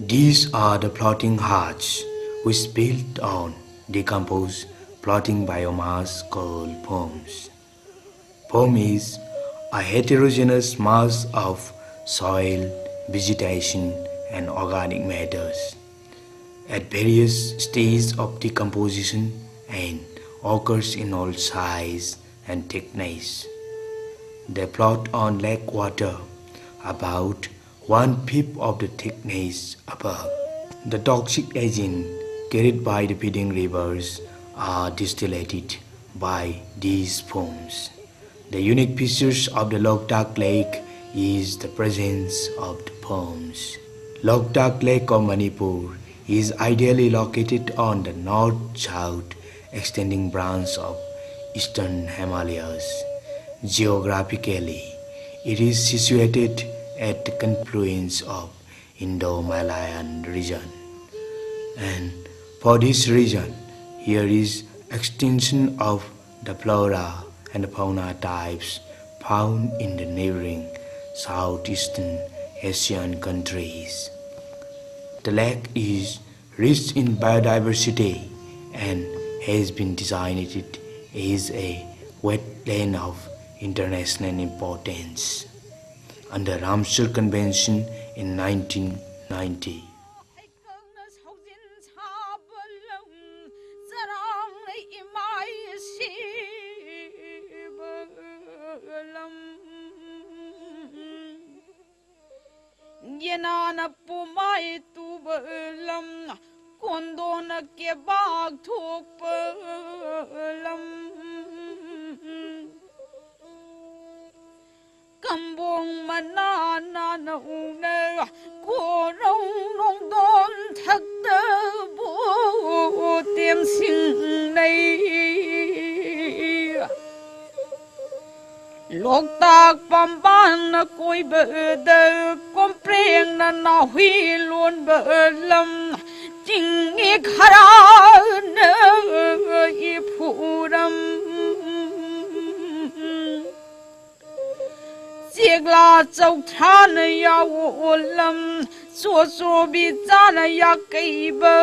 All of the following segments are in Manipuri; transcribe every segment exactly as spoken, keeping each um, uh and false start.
These are the floating huts which built on decomposed floating biomass called forms. Phom is a heterogeneous mass of soil, vegetation, and organic matters at various stages of decomposition and occurs in all size and thickness. They float on lake water, about one fifth of the thickness above. The toxic agent carried by the feeding rivers are distillated by these phoms. The unique features of the Loktak Lake is the presence of the phoms. Loktak Lake of Manipur is ideally located on the north-south extending branch of eastern Himalayas. Geographically, it is situated at the confluence of Indo-Malayan region. And for this reason, here is extinction of the flora and fauna types found in the neighboring Southeastern Asian countries. The lake is rich in biodiversity and has been designated as a wetland of international importance under Ramsar Convention in nineteen ninety. ꯌꯦꯅꯥꯅ ꯄꯨꯃꯥꯏ ꯇꯨꯕ ꯂꯝ, ꯀꯣꯟꯗꯣꯅ ꯀꯦꯕꯥꯛ ꯊꯣꯛꯄ ꯂꯝ, ꯀꯝꯕꯣꯡ ꯃꯅꯥ ꯅꯥꯅ ꯎꯅ ꯀꯣꯔꯧ ꯅꯣꯡꯗꯣꯟ ꯊꯛꯇꯕꯨ ꯇꯦꯝꯁꯤꯡꯅꯩ꯫ ꯂꯣꯛꯇꯥꯛ ꯄꯥꯝꯕꯥꯟꯅ ꯀꯣꯏꯕꯗ ꯀꯣꯝꯄ꯭ꯔꯦꯡꯅ ꯅꯥꯍꯨꯏ ꯂꯣꯟꯕ ꯂꯝ, ꯆꯤꯡꯉꯤ ꯈꯔꯥꯅ ꯏꯐꯨꯔꯝ꯫ ꯆꯦꯛꯂꯥ ꯆꯧꯊ꯭ꯔꯥꯅ ꯌꯥꯑꯣꯂꯝ, ꯆꯣꯆꯣꯕꯤ ꯆꯥꯅ ꯌꯥꯀꯩꯕ,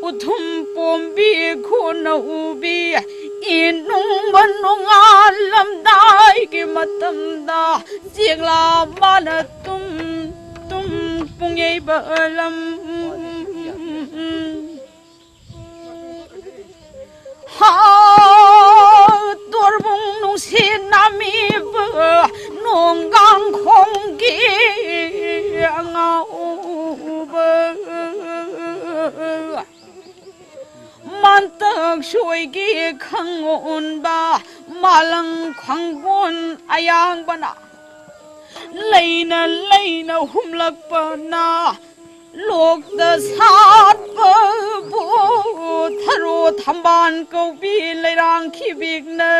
ꯎꯊꯨꯝ ꯄꯣꯝꯕꯤ ꯈꯣꯟꯅ ꯎꯕꯤ, ꯏꯅꯨꯡꯕ ꯅꯣꯡꯉꯥꯜꯂꯝꯗꯥꯏꯒꯤ ꯃꯇꯝꯗ ꯆꯦꯛꯂꯥ ꯃꯥꯅ ꯇꯨꯝ ꯇꯨꯝ ꯄꯨꯡꯌꯩꯕ ꯂꯝ꯫ ꯍꯥ, ꯇꯣꯔꯕꯨꯡ ꯅꯨꯡꯁꯤꯠ ꯅꯥꯃꯤꯕ ꯅꯣꯡꯒꯥꯡꯈꯣꯡꯒꯤ ꯑꯉꯥꯎꯕ꯫ ꯃꯥꯟꯇꯛ ꯁꯣꯏꯒꯤ ꯈꯪꯉꯣꯟꯕ ꯃꯥꯂꯪ ꯈꯪꯕꯣꯟ ꯑꯌꯥꯡꯕꯅ ꯂꯩꯅ ꯂꯩꯅ ꯍꯨꯝꯂꯛꯄꯅ ꯂꯣꯛꯇ ꯁꯥꯠꯄꯕꯨ ꯊꯔꯣ ꯊꯝꯕꯥꯜ ꯀꯧꯕꯤ ꯂꯩꯔꯥꯡ ꯈꯤꯕꯤꯛꯅ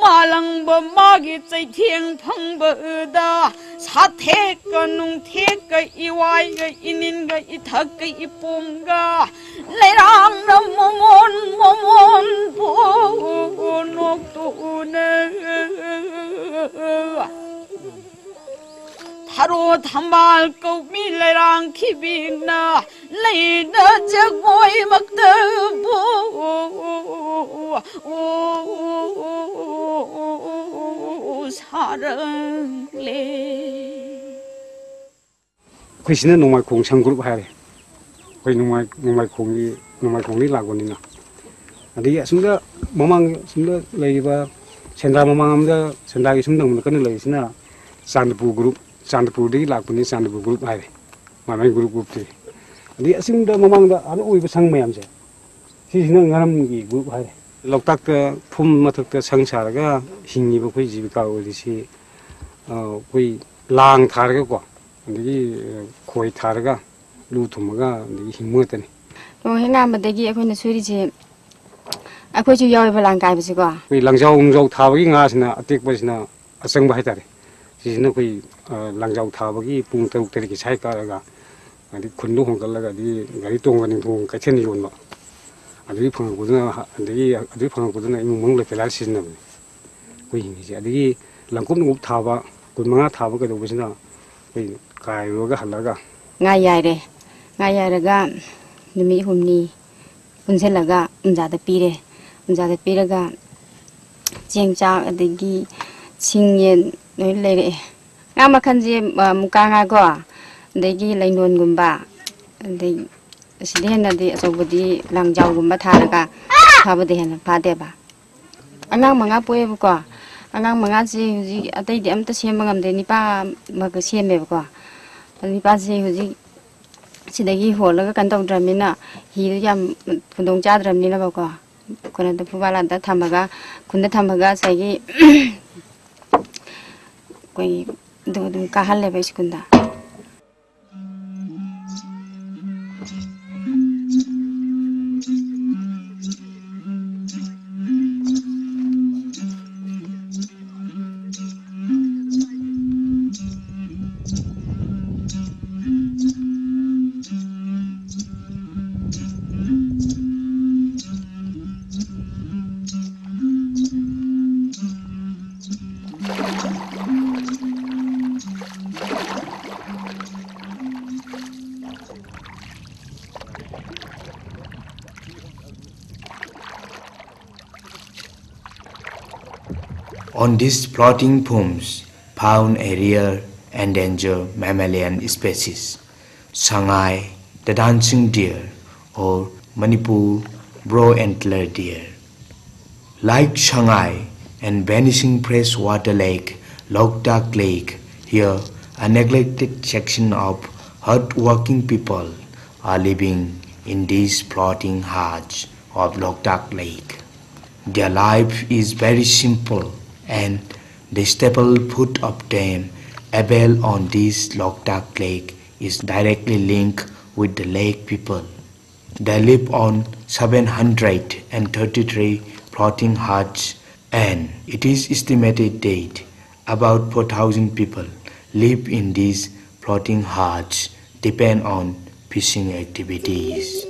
ꯃꯥꯂꯪꯕ ꯃꯥꯒꯤ ꯆꯩꯊꯦꯡ ꯐꯪꯕꯗ ꯁꯥꯊꯦꯛꯀ ꯅꯨꯡꯊꯦꯛꯀ ꯏꯋꯥꯏꯒ ꯏꯅꯤꯟꯒ ꯏꯊꯛꯀ ꯏꯄꯣꯝꯒ ꯂꯩꯔꯥꯡꯅ ꯃꯣꯃꯣꯟ ꯃꯣꯃꯣꯟꯕꯨ ꯅꯣꯛꯇꯨꯅ ꯊꯔꯣ ꯊꯝꯕꯥꯜ ꯀꯧꯕꯤ ꯂꯩꯔꯥꯡ ꯈꯤꯕꯤꯛꯅ ꯂꯩꯅ ꯖꯒꯣꯏꯃꯛꯇꯕꯨ ꯁꯥꯔꯛꯂꯦ꯫ ꯑꯩꯈꯣꯏꯁꯤꯅ ꯅꯣꯡꯃꯥꯏꯈꯣꯡ ꯁꯪ ꯒ꯭ꯔꯨꯞ ꯍꯥꯏꯔꯦ꯫ ꯑꯩꯈꯣꯏ ꯅꯣꯡꯃꯥꯏ-, ꯅꯣꯡꯃꯥꯏꯈꯣꯡꯒꯤ, ꯅꯣꯡꯃꯥꯏꯈꯣꯡꯗꯒꯤ ꯂꯥꯛꯄꯅꯤꯅ꯫ ꯑꯗꯒꯤ ꯑꯁꯨꯝꯗ ꯃꯃꯥꯡ ꯑꯁꯨꯝꯗ ꯂꯩꯔꯤꯕ ꯁꯦꯟꯗ꯭ꯔꯥ ꯃꯃꯥꯡꯂꯣꯝꯗ, ꯁꯦꯟꯗ꯭ꯔꯥꯒꯤ ꯁꯨꯝ ꯅꯧꯅ ꯀꯟꯅ ꯂꯩꯔꯤꯁꯤꯅ ꯆꯥꯟꯗꯄꯨꯔ ꯒ꯭ꯔꯨꯞ, ꯆꯥꯟꯗꯄꯨꯔꯗꯒꯤ ꯂꯥꯛꯄꯅꯤ, ꯆꯥꯟꯗꯄꯨꯔ ꯒ꯭ꯔꯨꯞ ꯍꯥꯏꯔꯦ꯫ ꯃꯥꯏ ꯃꯥꯏ ꯒ꯭ꯔꯨꯞ ꯒ꯭ꯔꯨꯞꯇꯤ꯫ ꯑꯗꯒꯤ ꯑꯁꯨꯝꯗ ꯃꯃꯥꯡꯗ ꯑꯅꯧꯕ ꯁꯪ ꯃꯌꯥꯝꯁꯦ, ꯁꯤꯁꯤꯅ ꯉꯥꯔꯝꯒꯤ ꯒ꯭ꯔꯨꯞ ꯍꯥꯏꯔꯦ꯫ ꯂꯣꯛꯇꯥꯛꯇ ꯐꯨꯝ ꯃꯊꯛꯇ ꯁꯪ ꯁꯥꯔꯒ ꯍꯤꯡꯉꯤꯕ ꯑꯩꯈꯣꯏ ꯖꯤꯕꯤꯀꯥ ꯑꯣꯏꯔꯤꯁꯤ, ꯑ, ꯑꯩꯈꯣꯏ ꯂꯥꯡ ꯊꯥꯔꯒꯀꯣ, ꯑꯗꯒꯤ, ꯑ, ꯈꯣꯏ ꯊꯥꯔꯒ, ꯂꯨ ꯊꯨꯝꯃꯒ, ꯑꯗꯒꯤ ꯍꯤꯡꯕ ꯉꯥꯛꯇꯅꯤ꯫ ꯅꯣꯡ ꯍꯦꯛ ꯉꯥꯟꯕꯗꯒꯤ ꯑꯩꯈꯣꯏꯅ ꯁꯨꯔꯤꯁꯦ, ꯑꯩꯈꯣꯏꯁꯨ ꯌꯥꯎꯋꯦꯕ ꯂꯥꯡ ꯀꯥꯏꯕꯁꯤꯀꯣ꯫ ꯑꯩꯈꯣꯏ ꯂꯪꯖꯥꯎ ꯅꯨꯡꯖꯥꯎ ꯊꯥꯕꯒꯤ ꯉꯥꯁꯤꯅ ꯑꯇꯦꯛꯄꯁꯤꯅ ꯑꯆꯪꯕ ꯍꯥꯏꯇꯥꯔꯦ꯫ ꯁꯤꯁꯤꯅ ꯑꯩꯈꯣꯏ, ꯑ, ꯂꯪꯖꯥꯎ ꯊꯥꯕꯒꯤ ꯄꯨꯡ ꯇꯔꯨꯛ ꯇꯔꯦꯠꯀꯤ ꯁ꯭ꯋꯥꯏ ꯀꯥꯔꯒ, ꯑꯗꯩ ꯈꯨꯟꯗ ꯍꯣꯡꯒꯠꯂꯒ, ꯑꯗꯩ ꯒꯥꯔꯤ ꯇꯣꯡꯉꯒ ꯅꯤꯡꯊꯧ ꯀꯩꯊꯦꯜꯗ ꯌꯣꯟꯕ꯫ ꯑꯗꯨꯒꯤ ꯐꯪꯉꯛꯄꯗꯨꯅ, ꯑꯗꯒꯤ ꯑꯗꯨꯒꯤ ꯐꯪꯉꯛꯄꯗꯨꯅ ꯏꯃꯨꯡ ꯃꯅꯨꯡ ꯂꯣꯏ ꯄꯦꯂꯥꯏ ꯁꯤꯖꯤꯟꯅꯕꯅꯤ ꯑꯩꯈꯣꯏ ꯍꯤꯡꯉꯤꯁꯦ꯫ ꯑꯗꯒꯤ ꯂꯪꯀꯨꯞ ꯅꯨꯡꯀꯨꯞ ꯊꯥꯕ, ꯀꯨꯟ ꯃꯉꯥ ꯊꯥꯕ ꯀꯩꯗꯧꯕꯁꯤꯅ ꯑꯩꯈꯣꯏ ꯀꯥꯏꯔꯨꯔꯒ ꯍꯜꯂꯒ ꯉꯥ ꯌꯥꯏꯔꯦ꯫ ꯉꯥ ꯌꯥꯏꯔꯒ ꯅꯨꯃꯤꯠ ꯍꯨꯝꯅꯤ ꯄꯨꯟꯁꯤꯜꯂꯒ ꯎꯟꯖꯥꯗ ꯄꯤꯔꯦ꯫ ꯎꯟꯖꯥꯗ ꯄꯤꯔꯒ ꯆꯦꯡ ꯆꯥꯛ ꯑꯗꯒꯤ ꯁꯤꯡ ꯌꯦꯟ ꯂꯣꯏ ꯂꯩꯔꯛꯑꯦ꯫ ꯉꯥ ꯃꯈꯜꯁꯦ, ꯑ, ꯃꯨꯀꯥ ꯉꯥꯀꯣ, ꯑꯗꯒꯤ ꯂꯩꯅꯣꯟꯒꯨꯝꯕ, ꯑꯗꯩ ꯑꯁꯤꯗ ꯍꯦꯟꯅꯗꯤ ꯑꯆꯧꯕꯗꯤ ꯂꯪꯖꯥꯎꯒꯨꯝꯕ ꯊꯥꯔꯒ ꯐꯥꯕꯗ ꯍꯦꯟꯅ ꯐꯥꯗꯦꯕ꯫ ꯑꯉꯥꯡ ꯃꯉꯥ ꯄꯣꯛꯑꯦꯕꯀꯣ꯫ ꯑꯉꯥꯡ ꯃꯉꯥꯁꯦ ꯍꯧꯖꯤꯛ ꯑꯇꯩꯗꯤ ꯑꯝꯇ ꯁꯦꯝꯕ ꯉꯝꯗꯦ꯫ ꯅꯤꯄꯥ ꯑꯃꯒ ꯁꯦꯝꯃꯦꯕꯀꯣ꯫ ꯑꯗꯨ ꯅꯤꯄꯥꯁꯦ ꯍꯧꯖꯤꯛ ꯁꯤꯗꯒꯤ ꯍꯣꯜꯂꯒ ꯀꯩꯅꯣ ꯇꯧꯗ꯭ꯔꯕꯅꯤꯅ ꯍꯤꯗꯨ ꯌꯥꯝ ꯈꯨꯗꯣꯡ ꯆꯥꯗ꯭ꯔꯕꯅꯤꯅꯕꯀꯣ꯫ ꯀꯩꯅꯣꯗ, ꯐꯨꯕꯥꯂꯥꯗ ꯊꯝꯃꯒ, ꯈꯨꯟꯗ ꯊꯝꯃꯒ ꯉꯁꯥꯏꯒꯤ ꯑꯩꯈꯣꯏꯒꯤ ꯑꯗꯨ ꯑꯗꯨꯝ ꯀꯥꯍꯜꯂꯦꯕ ꯁ꯭ꯀꯨꯜꯗ꯫ On these floating pools found a rare endangered mammalian species, Sangai, the dancing deer, or Manipur brow antler deer. Like Sangai and vanishing freshwater lake Loktak Lake, here a neglected section of hardworking people are living in these floating huts of Loktak Lake. Their life is very simple and the staple food of them availed on this Loktak Lake is directly linked with the lake people. They live on seven hundred and thirty-three floating huts, and it is estimated that about four thousand people live in these floating huts, depend on fishing activities.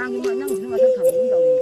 ꯅꯪꯁꯨ ꯃꯊꯛ ꯊꯪꯕꯒꯨꯝ ꯇꯧꯔꯤ꯫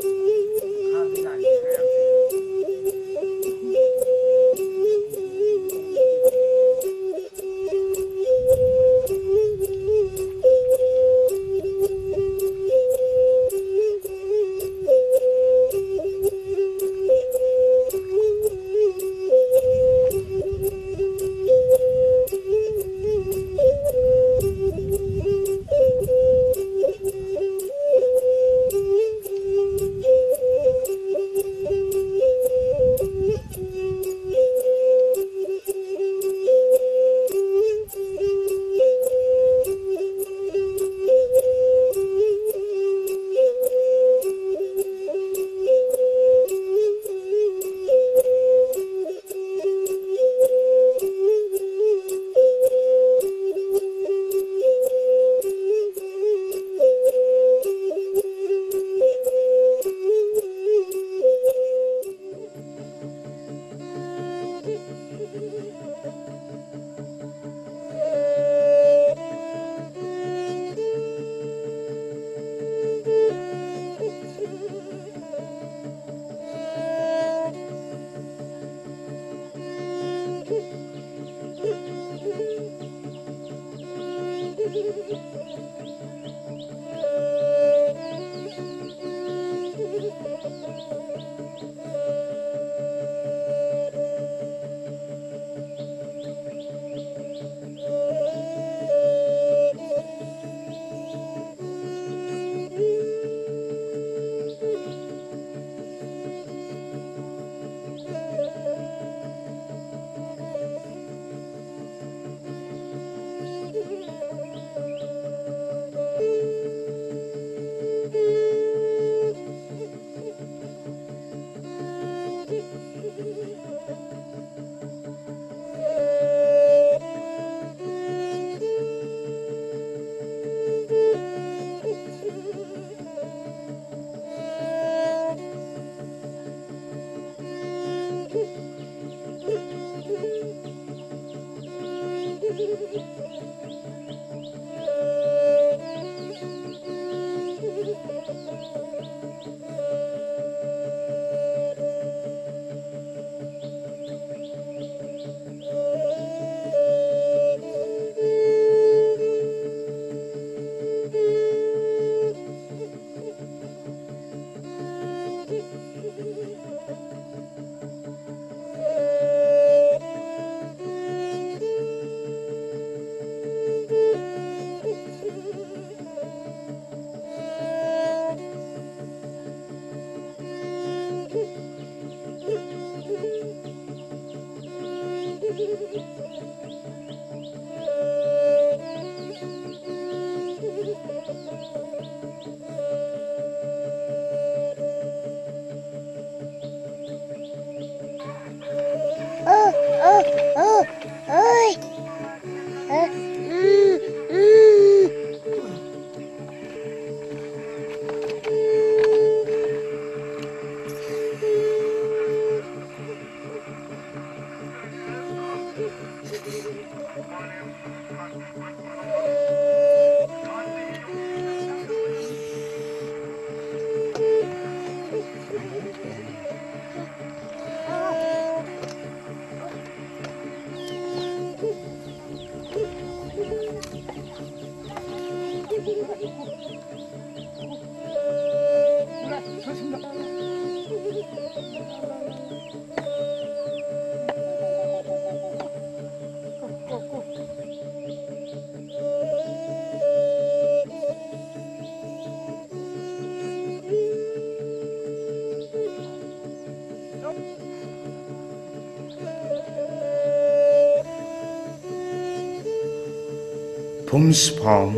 Phums form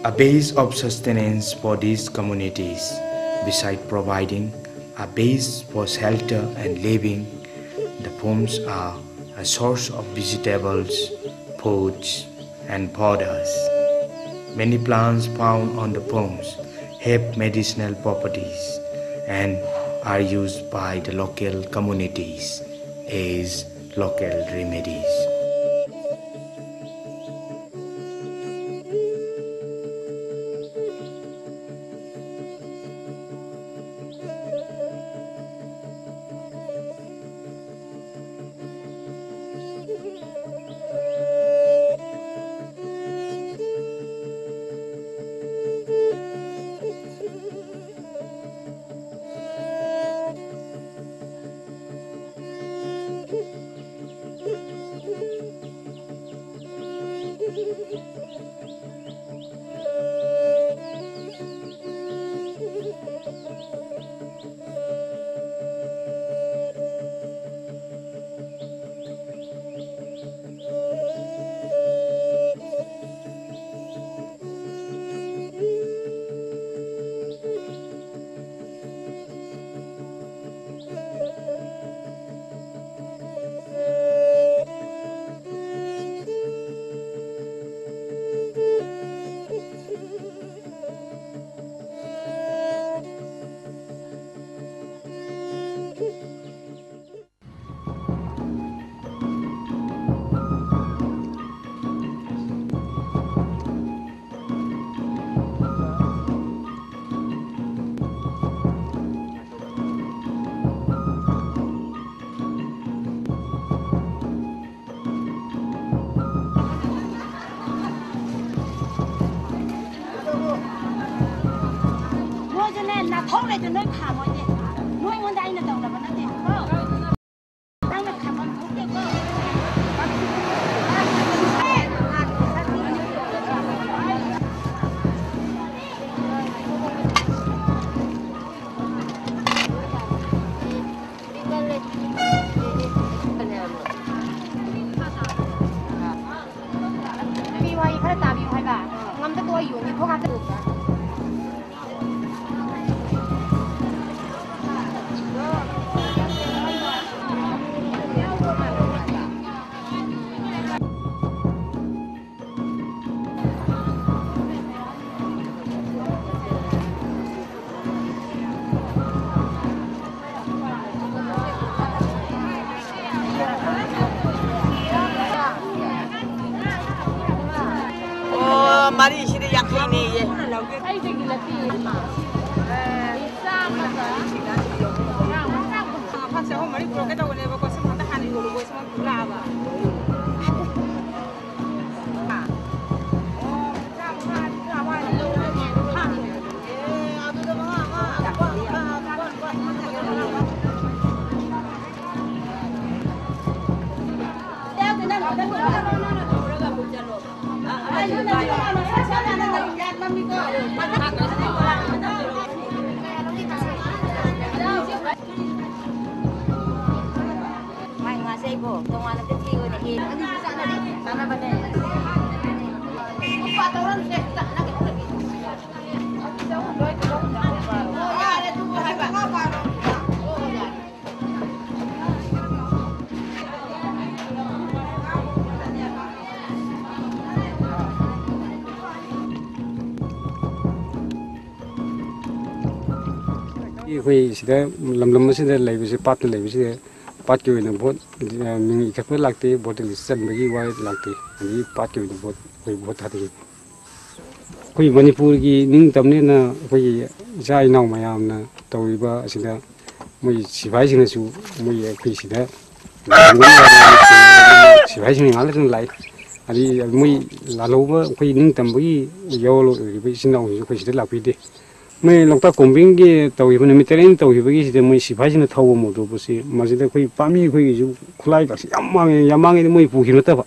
a base of sustenance for these communities. Beside providing a base for shelter and living, the phums are a source of vegetables, foods, and fodders. Many plants found on the phums have medicinal properties and are used by the local communities as local remedies. ꯅꯥꯊꯧ ꯂꯩꯇꯦ, ꯅꯣꯏ ꯈꯥꯝꯃꯣꯏꯅꯦ꯫ ꯅꯣꯏꯉꯣꯟꯗ ꯑꯩꯅ ꯇꯧꯅꯕ ꯅꯠꯇꯦ꯫ ꯅꯪꯅ ꯈꯥꯝꯐꯝ ꯊꯣꯛꯇꯦꯀꯣ꯫ ꯄꯤꯌꯨ ꯍꯥꯏ, ꯈꯔ ꯇꯥꯕꯤꯌꯨ ꯍꯥꯏꯕ꯫ ꯉꯝꯗ ꯇꯣꯛꯑ ꯌꯣꯟꯅꯤ, ꯊꯣꯡ ꯍꯥꯞꯇ꯫ ꯑꯣ, ꯃꯔꯤꯁꯤꯗ ꯌꯥꯡꯈꯩꯅꯦꯌꯦ꯫ ꯑꯩꯗꯒꯤ ꯂꯄꯤ꯫ ꯆꯥꯝꯃꯒ ꯃꯐꯝꯁꯦ ꯑꯍꯨꯝ ꯃꯔꯤ ꯄꯨꯔꯛꯀꯦ ꯇꯧꯕꯅꯦꯕꯀꯣ, ꯁꯨꯝ ꯍꯟꯗꯛ ꯍꯥꯟꯅ ꯌꯣꯜꯂꯨꯕ ꯁꯨꯝ ꯄꯨꯔꯛꯑꯕ꯫ ꯃꯥꯏ ꯉꯥꯁꯦ ꯑꯩꯕꯣ ꯇꯣꯉꯥꯟꯅ ꯑꯝꯇ ꯊꯤꯌꯣꯅꯦ꯫ ꯑꯦ, ꯑꯅꯤꯁꯨ ꯆꯥꯟꯅꯔꯤ꯫ ꯆꯥꯟꯅꯕꯅꯦ꯫ ꯎꯄꯥ ꯇꯧꯔꯅꯨꯁꯦ꯫ ꯅꯪꯒꯤ ꯍꯧꯅꯕꯤ꯫ ꯑꯣ, ꯌꯥꯔꯦ, ꯑꯗꯨꯕꯨ ꯍꯥꯏꯕ꯫ ꯑꯩꯈꯣꯏ ꯁꯤꯗ ꯂꯝꯗꯝ ꯑꯁꯤꯗ ꯂꯩꯕꯁꯦ, ꯄꯥꯠꯇ ꯂꯩꯕꯁꯤꯗ ꯄꯥꯠꯀꯤ ꯑꯣꯏꯅ ꯚꯣꯠ, ꯑ, ꯃꯤꯡ ꯏꯈꯠꯄ ꯂꯥꯛꯇꯦ, ꯚꯣꯇꯔ ꯂꯤꯁ ꯆꯟꯕꯒꯤ ꯋꯥ ꯂꯥꯛꯇꯦ, ꯑꯗꯒꯤ ꯄꯥꯠꯀꯤ ꯑꯣꯏꯅ ꯚꯣꯠ, ꯑꯩꯈꯣꯏ ꯚꯣꯠ ꯊꯥꯗꯩ꯫ ꯑꯩꯈꯣꯏ ꯃꯅꯤꯄꯨꯔꯒꯤ ꯅꯤꯡꯇꯝꯅꯦꯅ ꯑꯩꯈꯣꯏꯒꯤ ꯏꯆꯥ ꯏꯅꯥꯎ ꯃꯌꯥꯝꯅ ꯇꯧꯔꯤꯕ ꯑꯁꯤꯗ ꯃꯣꯏ ꯁꯤꯐꯥꯏꯁꯤꯡꯅꯁꯨ ꯃꯣꯏ ꯑꯩꯈꯣꯏ ꯁꯤꯗ ꯁꯤꯐꯥꯏꯁꯤꯡꯅ ꯉꯥꯛꯇ ꯂꯥꯛꯏ꯫ ꯑꯗꯩ ꯃꯣꯏ ꯂꯥꯜꯍꯧꯕ ꯑꯩꯈꯣꯏ ꯅꯤꯡꯇꯝꯕꯒꯤ ꯌꯥꯑꯣꯟ ꯑꯣꯏꯔꯤꯕ ꯏꯆꯤꯟ ꯏꯅꯥꯎꯁꯤꯡꯁꯨ ꯑꯩꯈꯣꯏ ꯁꯤꯗ ꯂꯥꯛꯄꯤꯗꯦ꯫ ꯃꯣꯏ ꯂꯣꯛꯇꯥꯛ ꯀꯣꯝꯕꯤꯡꯒꯤ ꯇꯧꯈꯤꯕ ꯅꯨꯃꯤꯠ ꯇꯔꯦꯠꯅꯤ ꯇꯧꯈꯤꯕꯒꯤ ꯁꯤꯗ ꯃꯣꯏ ꯁꯤꯐꯥꯏꯁꯤꯡꯅ ꯊꯧꯕ ꯃꯣꯇꯣꯔ ꯕꯣꯠꯁꯤ ꯃꯁꯤꯗ ꯑꯩꯈꯣꯏ ꯄꯥꯝꯃꯤ ꯑꯩꯈꯣꯏꯒꯤꯁꯨ ꯈꯨꯠꯂꯥꯏꯒꯁꯤ ꯌꯥꯝ ꯃꯥꯡꯉꯦ, ꯌꯥꯝ ꯃꯥꯡꯉꯦꯗꯤ ꯃꯣꯏ ꯄꯨꯈꯤꯕ ꯅꯠꯇꯕ,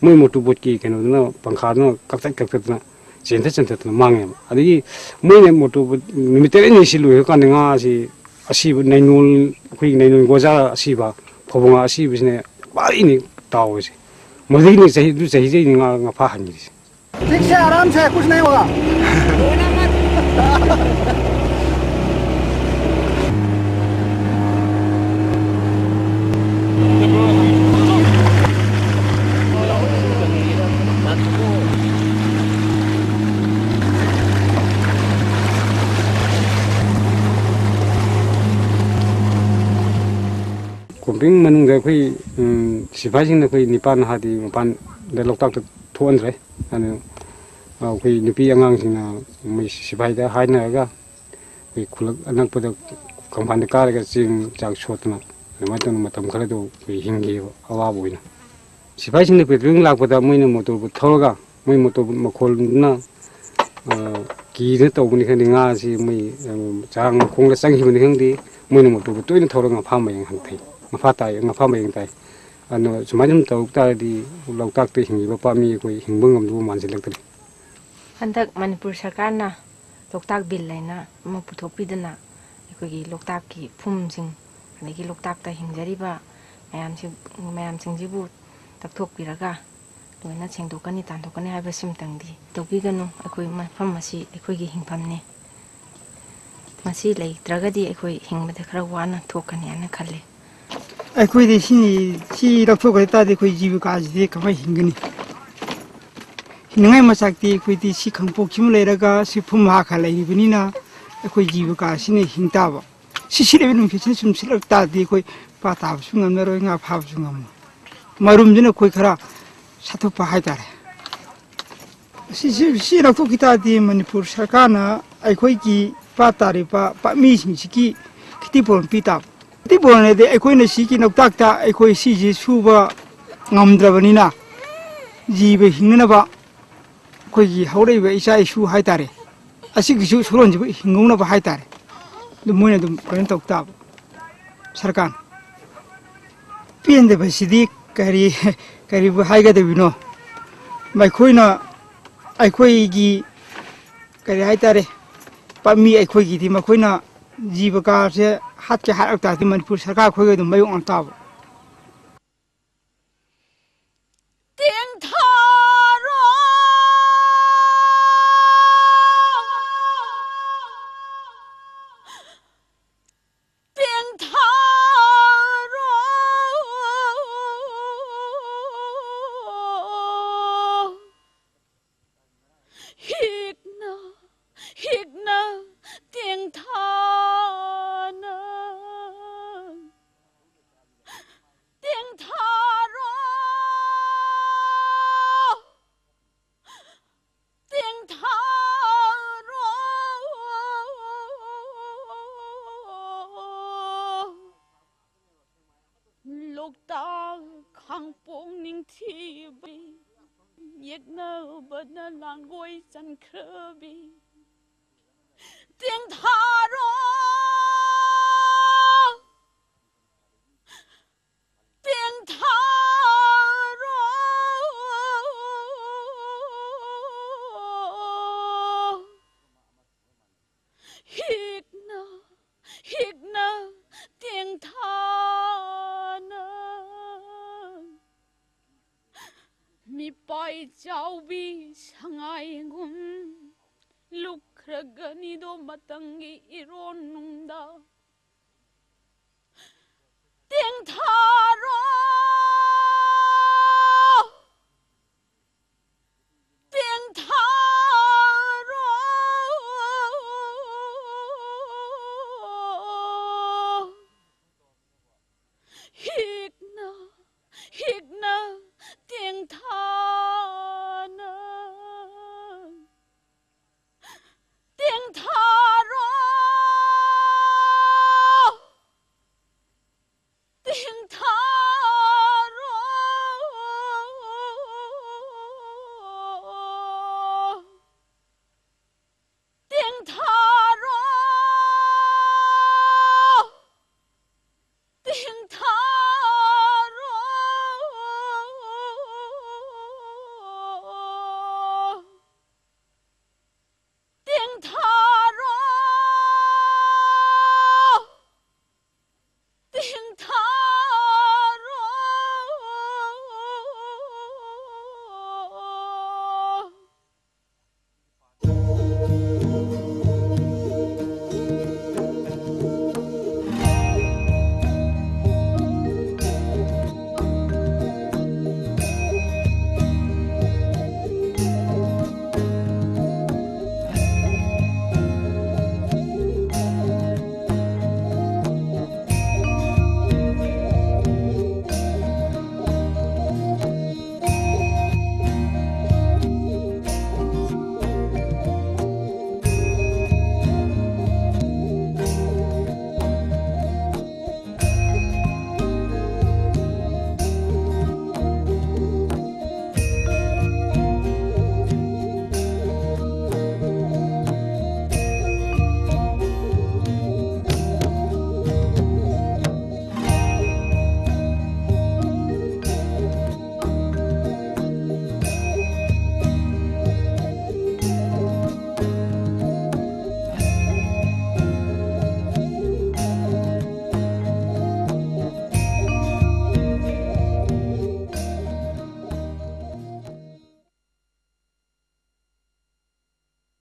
ꯃꯣꯏ ꯃꯣꯇꯣꯔ ꯕꯣꯠꯀꯤ ꯀꯩꯅꯣꯗꯨꯅ, ꯄꯪꯈꯥꯗꯨꯅ ꯀꯛꯊꯠ ꯀꯛꯊꯠꯇꯅ, ꯆꯦꯟꯊꯠ ꯆꯦꯟꯊꯠꯇꯅ ꯃꯥꯡꯉꯦꯕ꯫ ꯑꯗꯒꯤ ꯃꯣꯏꯅ ꯃꯣꯇꯣꯔ ꯕꯣꯠ ꯅꯨꯃꯤꯠ ꯇꯔꯦꯠꯅꯤ ꯁꯤ ꯂꯣꯏꯈ꯭ꯔꯀꯥꯟꯗ ꯉꯥꯁꯤ ꯑꯁꯤꯕ ꯅꯩꯅꯣꯜ, ꯑꯩꯈꯣꯏꯒꯤ ꯅꯩꯅꯣꯜ ꯒꯣꯖꯥ ꯑꯁꯤꯕ, ꯐꯧꯕꯣ ꯉꯥ ꯑꯁꯤꯕꯁꯤꯅ ꯄꯥꯔꯤꯅꯤ ꯇꯥꯎꯔꯤꯁꯦ꯫ ꯃꯗꯨꯒꯤꯅꯤ ꯆꯍꯤ, ꯑꯗꯨ ꯆꯍꯤꯗꯩꯅꯤ ꯉꯥ, ꯉꯥ ꯐꯥ ꯍꯟꯈꯤꯔꯤꯁꯦ꯫ ठीक से, आराम से, कुछ नहीं होगा। ꯀꯣꯝꯄꯤꯡ ꯃꯅꯨꯡꯗ ꯑꯩꯈꯣꯏ, ꯎꯝ, ꯁꯤꯐꯥꯏꯁꯤꯡꯅ ꯑꯩꯈꯣꯏ ꯅꯤꯄꯥꯟ ꯍꯥꯏꯗꯤ ꯃꯄꯥꯟꯗ ꯂꯣꯛꯇꯥꯛꯇ ꯊꯣꯛꯍꯟꯗ꯭ꯔꯦ꯫ ꯑꯗꯨ ꯑꯩꯈꯣꯏ ꯅꯨꯄꯤ ꯑꯉꯥꯡꯁꯤꯡꯅ ꯃꯣꯏ ꯁꯤꯐꯥꯏꯗ ꯍꯥꯏꯅꯔꯒ ꯑꯩꯈꯣꯏ ꯈꯨꯜꯂꯛ ꯑꯅꯛꯄꯗ ꯀꯪꯐꯥꯟꯗ ꯀꯥꯔꯒ ꯆꯦꯡ ꯆꯥꯛ ꯁꯣꯠꯇꯅ ꯑꯗꯨꯃꯥꯏꯅ ꯇꯧꯅ ꯃꯇꯝ ꯈꯔꯗꯨ ꯑꯩꯈꯣꯏ ꯍꯤꯡꯈꯤꯑꯕ ꯑꯋꯥꯕ ꯑꯣꯏꯅ꯫ ꯁꯤꯐꯥꯏꯁꯤꯡꯅ ꯄꯦꯇ꯭ꯔꯣꯂꯤꯡ ꯂꯥꯛꯄꯗ ꯃꯣꯏꯅ ꯃꯣꯇꯣꯔꯕꯨ ꯊꯧꯔꯒ ꯃꯣꯏ ꯃꯣꯇꯣꯔꯕꯨ ꯃꯈꯣꯜꯗꯨꯅ, ꯑ, ꯀꯤꯗꯅ ꯇꯧꯕꯅꯤ ꯈꯪꯗꯦ, ꯉꯥꯁꯤ ꯃꯣꯏ, ꯑ, ꯆꯔꯥꯡ ꯃꯈꯣꯡꯗ ꯆꯪꯈꯤꯕꯅꯤ ꯈꯪꯗꯦ, ꯃꯣꯏꯅ ꯃꯣꯇꯣꯔꯕꯨ ꯇꯣꯏꯅ ꯊꯧꯔꯒ ꯉꯥ ꯐꯥ ꯃꯌꯦꯡ ꯍꯟꯊꯩ, ꯉꯥ ꯐꯥ ꯇꯥꯏ, ꯉꯥ ꯐꯥ ꯃꯌꯦꯡ ꯇꯥꯏ꯫ ꯑꯗꯨꯅ ꯁꯨꯃꯥꯏꯅ ꯁꯨꯝ ꯇꯧꯔꯛ ꯇꯥꯔꯗꯤ ꯂꯣꯛꯇꯥꯛꯇ ꯍꯤꯡꯉꯤꯕ ꯄꯥꯃꯤ ꯑꯩꯈꯣꯏ ꯍꯤꯡꯕ ꯉꯝꯗꯧꯕ ꯃꯥꯟꯁꯤꯜꯂꯛꯇ꯭ꯔꯦ꯫ ꯍꯟꯗꯛ ꯃꯅꯤꯄꯨꯔ ꯁꯔꯀꯥꯔꯅ ꯂꯣꯛꯇꯥꯛ ꯕꯤꯜ ꯍꯥꯏꯅ ꯑꯃ ꯄꯨꯊꯣꯛꯄꯤꯗꯅ ꯑꯩꯈꯣꯏꯒꯤ ꯂꯣꯛꯇꯥꯛꯀꯤ ꯐꯨꯝꯁꯤꯡ ꯑꯗꯒꯤ ꯂꯣꯛꯇꯥꯛꯇ ꯍꯤꯡꯖꯔꯤꯕ ꯃꯌꯥꯝꯁꯤ, ꯃꯌꯥꯝꯁꯤꯡꯁꯤꯕꯨ ꯇꯛꯊꯣꯛꯄꯤꯔꯒ ꯂꯣꯏꯅ ꯁꯦꯡꯗꯣꯛꯀꯅꯤ, ꯇꯥꯟꯊꯣꯛꯀꯅꯤ ꯍꯥꯏꯕꯁꯤꯃꯇꯪꯗꯤ ꯇꯧꯕꯤꯒꯅꯨ꯫ ꯑꯩꯈꯣꯏ ꯃꯐꯝ ꯑꯁꯤ ꯑꯩꯈꯣꯏꯒꯤ ꯍꯤꯡꯐꯝꯅꯤ꯫ ꯃꯁꯤ ꯂꯩꯇ꯭ꯔꯒꯗꯤ ꯑꯩꯈꯣꯏ ꯍꯤꯡꯕꯗ ꯈꯔ ꯋꯥꯅ ꯊꯣꯛꯀꯅꯤ ꯍꯥꯏꯅ ꯈꯜꯂꯤ꯫ ꯑꯩꯈꯣꯏꯗꯤ ꯁꯤ, ꯁꯤ ꯂꯧꯊꯣꯛꯈ꯭ꯔ ꯇꯥꯔꯗꯤ ꯑꯩꯈꯣꯏ ꯖꯤꯕꯤꯀꯥꯁꯤꯗꯤ ꯀꯃꯥꯏꯅ ꯍꯤꯡꯒꯅꯤ? ꯍꯤꯡꯅꯉꯥꯏ ꯃꯆꯥꯛꯇꯤ ꯑꯩꯈꯣꯏꯗꯤ ꯁꯤ ꯈꯪꯄꯣꯛꯁꯤꯃ ꯂꯩꯔꯒ ꯁꯤ ꯐꯨꯝ ꯍꯥꯈ ꯂꯩꯔꯤꯕꯅꯤꯅ ꯑꯩꯈꯣꯏ ꯖꯤꯕꯤꯀꯥꯁꯤꯅ ꯍꯤꯡ ꯇꯥꯕ꯫ ꯁꯤ ꯁꯤꯠꯂꯤꯕ ꯅꯨꯡꯁꯤꯠꯁꯤꯅ ꯁꯨꯝ ꯁꯤꯠꯂꯛ ꯇꯥꯔꯗꯤ ꯑꯩꯈꯣꯏ ꯄꯥ ꯇꯥꯕꯁꯨ ꯉꯝꯃꯔꯣꯏ, ꯉꯥ ꯐꯥꯕꯁꯨ ꯉꯝꯃꯣꯏ꯫ ꯃꯔꯨꯝꯁꯤꯅ ꯑꯩꯈꯣꯏ ꯈꯔ ꯁꯥꯊꯨꯞꯄ ꯍꯥꯏꯇꯥꯔꯦ꯫ ꯁꯤ, ꯁꯤ, ꯁꯤ ꯂꯧꯊꯣꯛꯈꯤ ꯇꯥꯔꯗꯤ ꯃꯅꯤꯄꯨꯔ ꯁꯔꯀꯥꯔꯅ ꯑꯩꯈꯣꯏꯒꯤ ꯄꯥꯠ ꯇꯥꯔꯤꯕ ꯄꯥꯠꯃꯤꯁꯤꯡꯁꯤꯒꯤ ꯈꯦꯇꯤ ꯄꯨꯔꯣꯟ ꯄꯤ ꯇꯥꯕ꯫ ꯈꯦꯇꯤ ꯄꯨꯔꯣꯟ ꯍꯥꯏꯗꯤ ꯑꯩꯈꯣꯏꯅ ꯁꯤꯒꯤ ꯂꯣꯛꯇꯥꯛꯇ ꯑꯩꯈꯣꯏ ꯁꯤꯁꯤ ꯁꯨꯕ ꯉꯝꯗ꯭ꯔꯕꯅꯤꯅ ꯖꯤꯕ ꯍꯤꯡꯅꯅꯕ ꯑꯩꯈꯣꯏꯒꯤ ꯍꯧꯔꯛꯏꯕ ꯏꯆꯥ ꯏꯁꯨ ꯍꯥꯏꯇꯥꯔꯦ, ꯑꯁꯤꯒꯤꯁꯨ ꯁꯨꯔꯣꯟꯁꯤꯕꯨ ꯍꯤꯡꯍꯧꯅꯕ ꯍꯥꯏꯇꯥꯔꯦ꯫ ꯑꯗꯨ ꯃꯣꯏꯅ ꯑꯗꯨꯝ ꯀꯩꯅꯣ ꯇꯧ ꯇꯥꯕ꯫ ꯁꯔꯀꯥꯔ ꯄꯦꯟꯗꯕꯁꯤꯗꯤ ꯀꯔꯤ, ꯀꯔꯤꯕꯨ ꯍꯥꯏꯒꯗꯧꯔꯤꯅꯣ? ꯃꯈꯣꯏꯅ ꯑꯩꯈꯣꯏꯒꯤ ꯀꯔꯤ ꯍꯥꯏꯇꯥꯔꯦ, ꯄꯥꯝꯃꯤ ꯑꯩꯈꯣꯏꯒꯤꯗꯤ ꯃꯈꯣꯏꯅ ꯖꯤꯕ ꯀꯥꯁꯦ ꯍꯥꯠꯀꯦ ꯍꯥꯏꯔꯛ ꯇꯥꯔꯗꯤ ꯃꯅꯤꯄꯨꯔ ꯁꯔꯀꯥꯔ ꯑꯩꯈꯣꯏꯒ ꯑꯗꯨꯝ ꯃꯥꯌꯣꯛꯅ ꯇꯥꯕ꯫ ꯇꯦꯡꯊꯥꯔꯣ, ꯇꯦꯡꯊꯥꯔꯣ, ꯍꯤꯛꯅ, ꯍꯤꯛꯅ ꯇꯦꯡꯊꯥꯅ꯫ ꯇꯦꯡꯊꯥꯔꯣ, ꯇꯦꯡꯊꯥꯔꯣ꯫ ꯂꯣꯛꯇꯥꯛ ꯈꯥꯡꯄꯣꯛ ꯅꯤꯡꯊꯤꯕꯤ, ꯌꯦꯛꯅꯕꯅ ꯂꯥꯡꯒꯣꯏ ꯆꯟꯈ꯭ꯔꯕꯤ꯫ ꯇꯦꯡꯊꯥꯔꯣ, ꯇꯦꯡꯊꯥꯔꯣ꯫ ꯍꯤꯛꯅ, ꯍꯤꯛꯅ ꯇꯦꯡꯊꯥꯅ꯫ ꯃꯤꯄꯥꯏ ꯆꯥꯎꯕꯤ ꯁꯉꯥꯏꯒꯨꯝ ꯂꯨꯞꯈ꯭ꯔꯒꯅꯤꯗꯣ ꯃꯇꯝꯒꯤ ꯏꯔꯣꯟꯅꯨꯡꯗ꯫ ꯇꯦꯡꯊꯥꯔꯣ, ꯇꯦꯡꯊꯥꯔꯣ꯫